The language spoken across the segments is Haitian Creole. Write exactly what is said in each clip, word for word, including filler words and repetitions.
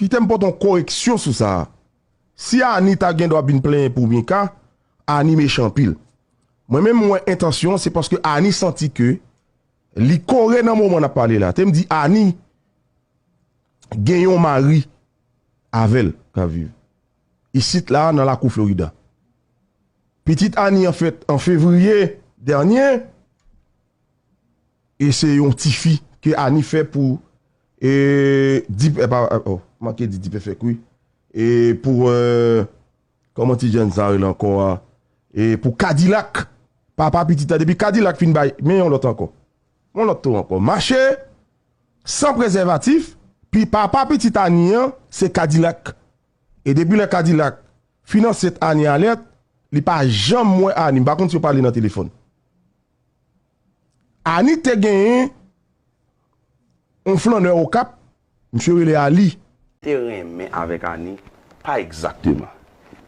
Kite m pote yon koreksyon sou sa a. Si Ani ta gen dwa vin plenyen pou Mika, Ani mechan anpil. Mwen menm, mwen entansyon, se paske Ani santi ke li kore nan moman n ap pale la. Te m di Ani gen yon mari avè l k ap viv isit la nan lakou Florida. Pitit Ani an fèt an fevriye dènye, e se yon tifi ke Ani fè pou e, Dip, e, pa, oh, manke di Dip Efèk, wi. E pou, e, kòman ti jèn sa rele ankò a? E pou Kadilak, papa pitit la, depi Kadilak fin bay, men yon lòt ankò. Yon lòt tou ankò. Mache san prezèvatif, pi papa pitit Ani an, se Kadilak. E depi lè Kadilak fin ansent Ani Alèt, li pa janm wè Ani. M pa konn si yo pale nan telefòn. Ani te genyen yon flannè Okap, misye rele Ali. Te renmen avèk Ani, pa egzakteman.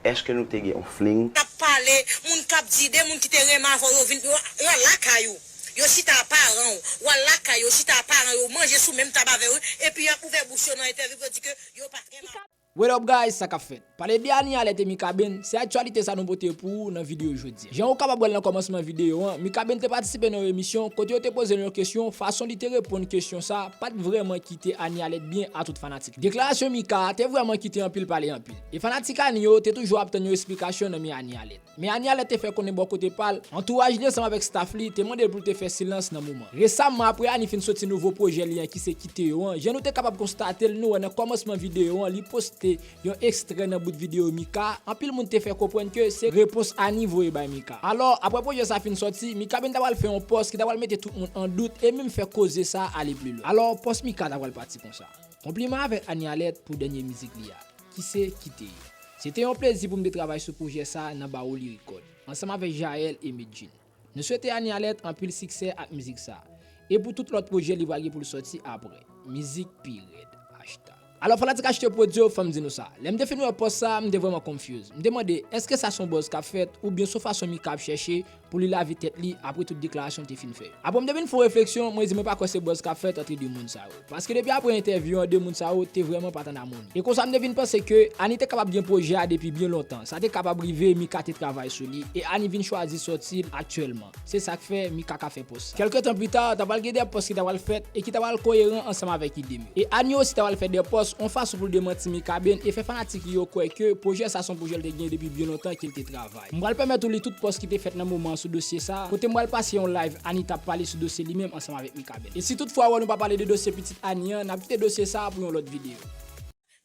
Èske nou te gen yon fling? K ap pale, moun k ap di, de moun ki te renmen avè w, yo vin, yo, yo al lakay ou. Yo chita ak paran w. Ou al lakay yo, chita ak paran yo, manje sou menm tab avè yo, epi y ap ouvè bouch yo nan entèvyou pou yo di ke yo pa t renmen avè w. What up guys, sa k ap fèt? Pale de Ani Alèt e Mikaben, se aktyalite sa nou pote pou ou nan videyo jodi a. Jan ou kapab wè l nan kòmansman videyo an, Mikaben te patisipe nan yon emisyon kote yo te poze l yon kesyon, fason li te reponn kesyon sa pa t vrèman kite Ani Alèt byen a tout fanatik. Deklarasyon Mika a te vrèman kite anpil pale anpil. E fanatik Ani yo te toujou ap tann yon esplikasyon nan men Ani Alèt. Men Ani Alèt te fè konnen bò kote pa l, antouraj li ansanm avèk staff li te mande l pou l te fè silans nan moman. Resaman, apre Ani fin soti nouvo pwojè li an ki se Kite Yo an, jan nou te kapab konstate l, nou wè nan kòmansman videyo an, li poste yon ekstrè nan bout videyo Mika, anpil moun te fè konprann ke se repons Ani voye bay Mika. Alò, apre pwojè sa fin sòti, Mikaben ta pral fè yon pòs ki ta pral mete tout moun an dout e menm fè koze sa ale pli lwen. Alò, pòs Mika ta pral pati konsa. Konpliman avèk Ani Alèt pou dènye mizik li a, ki se Kite Yo. Se te yon plezi pou m te travay sou pwojè sa a nan Bawoli Record, ansanm avèk Jaël e Medjine. Nou swete Ani Alèt anpil siksè ak mizik sa a. E pou tout lòt pwojè li pral gen pou l sòti apre. Mizik pi rèd. Hashtag. Alò, fanatik H T Prod yo, fò m di nou sa. Lè m te fin wè pòs sa a, m te vrèman confused. M te mande, èske sa se yon buzz k ap fèt, oubyen se yon fason Mika ap chèche pou li lave tèt li apre tout deklarasyon l te fin fè yo? Apre m te vin fè yon refleksyon, mwen di mwen pa kwè se buzz k ap fèt antre de moun sa yo. Paske depi apre entèvyou an, de moun sa yo te vrèman pa t ann amoni. E konsa m te vin panse ke Ani te kapab gen pwojè a depi byen lontan. Sa te kapab rive, Mika te travay sou li, e Ani vin chwazi sòti l aktyèlman. Se sa k fè Mika ka fè pòs sa. Kèlke tan pita, ta pral gen de pòs ki ta pral fèt e ki ta pral koyeran ansanm avèk ide m yo. E Ani osi ta pral fè de pòs, yon fason pou l demanti Mikaben e fè fanatik li yo kwè ke pwojè sa se yon pwojè l te gen depi byen lontan ke l te travay. M pral pèmèt ou li tout pòs ki te fèt nan moman an sou dosye sa a, kote m pral pase yon live Ani t ap pale sou dosye li menm ansanm avèk Mikaben. E si toutfwa ou wè nou pa pale de dosye pitit Ani an, n ap kite dosye sa a pou yon lòt videyo.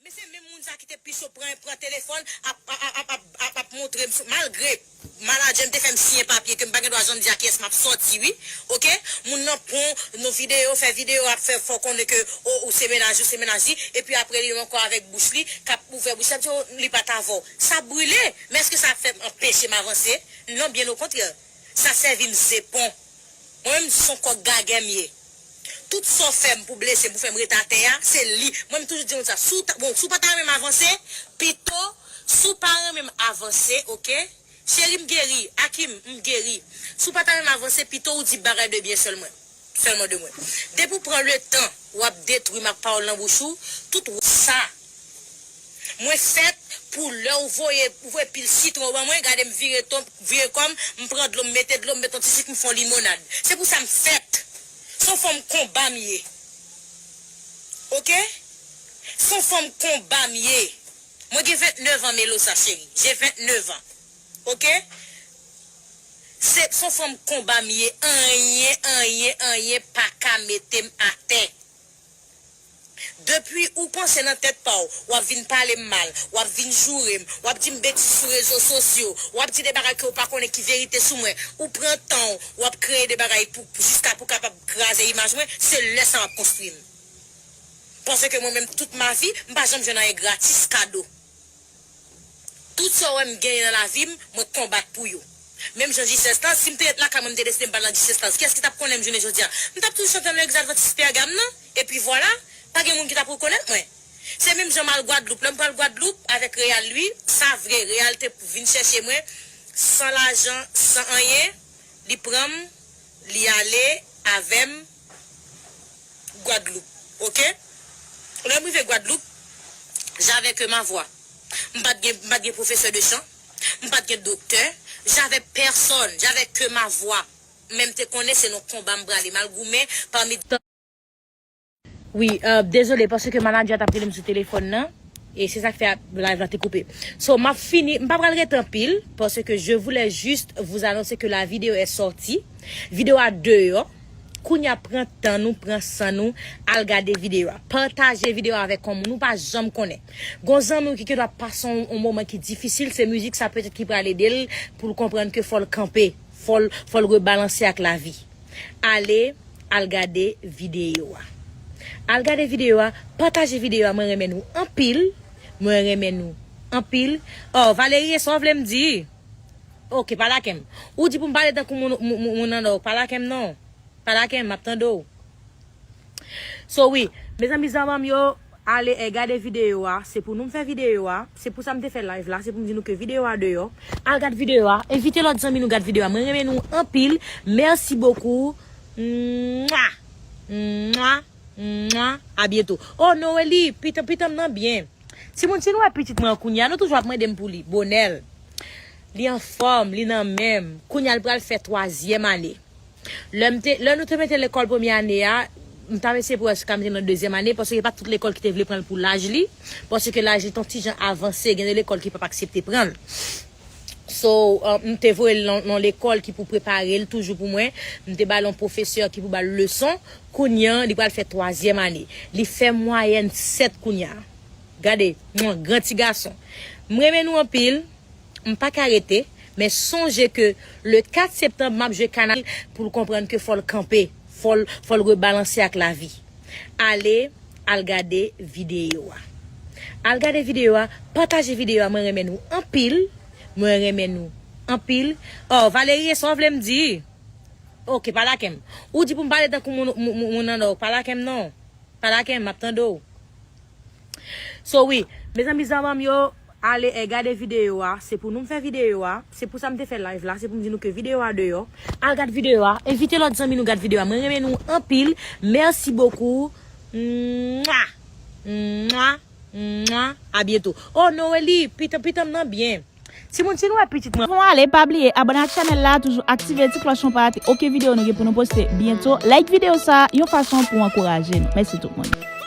Men se menm moun sa ki te pi cho pran, pran telefòn, ap, ap, ap, ap, ap, ap montre m sou, malgre manadjè m te fè m siyen papye ke m pa gen dwa janm di a kiyès m ap sòti, wi. Oke? Moun nan pon, nan videyo, fè videyo, ap fè fè w konnen ke, o, ou se mennaj, ou se mennaj li, epi apre li menm ankò avèk bouch li, k ap ouvè bouch li, ap di, o, li pa t avè w. Sa brile, men èske sa ap fè m anpeche m avanse? Non, byen okontrè. Sa sèvi m zepon. Mwen menm, se yon kòk gagè m ye. Tout sa w fè m pou blese m, pou fè m ret atè a, se li. Mwen, m toujou di moun sa, si w ta, bon, si w pa ta renmen m avanse, pito, si w pa renmen m avanse, oke? Cheri, m geri, Akim, m geri. Si w pa ta renmen m avanse, pito ou di bagay de byen sèlman, sèlman de mwen. Depi w pran letan, w ap detwi m ak pawòl nan bouch ou, tout sa. Mwen fèt pou lè w voye, ou voye pil sitwon ban mwen, gade m vire ton, vire kò m, m pran dlo, m mete dlo, m mete yon ti sik, m fè yon limonad. Se pou sa m fèt. Se yon fanm konba m ye. Oke? Se yon fanm konba m ye. Mwen gen vennèf an, Melosa cheri. J'ai vingt-neuf ans. Oke? Se, se yon fanm konba m ye. Anyen, anyen, anyen pa ka mete m atè. Depi ou panse nan tèt pa w, w ap vin pale m mal, w ap vin joure m, w ap di m betiz sou rezo sosyo, w ap di de bagay ke w pa konnen ki verite sou mwen, ou pran tan w, w ap kreye de bagay pou, pou, jiska pou kapab kraze imaj mwen, se lè sa w ap konstwi m. Paske mwen menm, tout ma vi, m pa janm jwenn anyen gratis, kado. Tout sa w wè m genyen nan lavi m, mwen konbat pou yo. Menm jan G sèz lan, si m te ret lakay mwen, m te deside m pa al nan G sèz lan, kiyès ki t ap konnen m jounen jodi a? M t ap toujou chante nan legliz advantis Pègam nan, epi vwala, pa gen moun ki t ap rekonèt mwen. Se menm jan m al Gwadloup. Lè m pral Gwadloup avèk Real, li, sa vre, Real te vin chèche mwen, san lajan, san anyen, li pran m, li ale avè m, Gwadloup, oke? Lè m rive Gwadloup, J'avais que ma voix. M pa t gen, m pa t gen pwofesè de chan. M pa t gen doktè. J'avais personne. J'avais que ma voix. Men m te konnen se nan konba m prale. M al goumen pami. Wi, euh, dezole, paske manadjè a t ap rele m sou telefòn nan. E se sa k fè live la te koupe. So, m ap fini. M pa pral rete anpil, paske je voulais juste vous annoncer que la vidéo est sortie. Videyo a deyò. Kounye a pran tan nou, pran san nou, al gade videyo a. Pataje videyo a avèk yon moun ou pa janm konnen. Gon zanmi w ki gen dwa pase yon, yon moman ki difisil, se mizik sa petèt ki pral ede l pou l konprann ke fò l kanpe, fò l, fò l rebalanse ak lavi. Ale, al gade videyo a. Al gade videyo a, pataje videyo a, mwen renmen nou anpil, mwen renmen nou anpil. Oh, Valerie, sa w vle m di? Ok, pa lake m. Ou di pou m pale tankou moun, moun, moun, moun nan, non, pa lake m non. Pa lake m, m ap tande w. So wi, mezanmi zanmi m yo, ale e gade videyo a. Se pou nou m fè videyo a. Se pou sa m te fè live la. Se pou m di nou ke videyo a deyò. Al gad videyo a. Envite lòt zanmi nou gad videyo a. Mwen renmen nou anpil. Merci beaucoup. Mwa. Mwa. Mwa. A byento. Oh, Noeli, pitan, pitan m nan byen. Timoun, si nou wè pitit mwen an kounye a, nou toujou ap mande m pou li. Bonèl. Li anfòm, li nan men m. Kounye a, l pral fè twazyèm ane. Lè m te, lè nou te mete lekòl premye ane a, m t ap eseye pou wè si ka mete l nan dezyèm ane, paske se pa tout lekòl ki te vle pran l pou laj li, paske laj li t yon ti jan avanse, gen de lekòl ki p ap aksepte pran l. So, uh, m te voye l nan, nan lekòl ki pou prepare l toujou pou mwen. M te ba l yon pwofesè ki pou ba l leson. Kounye a, li pral fè twazyèm ane. Li fè mwayèn sèt kounye a. Gade, mwen, gran ti gason. M renmen nou anpil. M pa ka rete, men sonje ke le kat septanm, m ap jwe kanal pou l konprann ke fò l kanpe, fò l, fò l rebalanse ak lavi. Ale, al gade videyo a. Al gade videyo a, pataje videyo a, mwen renmen nou anpil, mwen renmen nou anpil. Oh, Valerie, sa w vle m di? Ok, pa lake m. Ou di pou m pale tankou moun, moun, moun, moun nan, non, pa lake m non. Pa lake m, m ap tande w. So wi, mezanmi zanmi m yo, ale e gade videyo a. Se pou nou m fè videyo a. Se pou sa m te fè live la. Se pou m di nou ke videyo a deyò. Al gad videyo a. Envite lòt zanmi nou gad videyo a. Mwen renmen nou anpil. Merci beaucoup. Mwa. Mwa. Mwa. A byento. Oh, Noeli, pitan, pitan m nan byen. Timoun, si nou wè pitit mwen. Avan w ale, pa bliye abòne ak chanèl la, toujou aktive ti klòch lan pou pa rate okenn videyo nou gen pou nou poste byento. Like videyo sa, yon fason pou w ankouraje nou. Mèsi tout moun.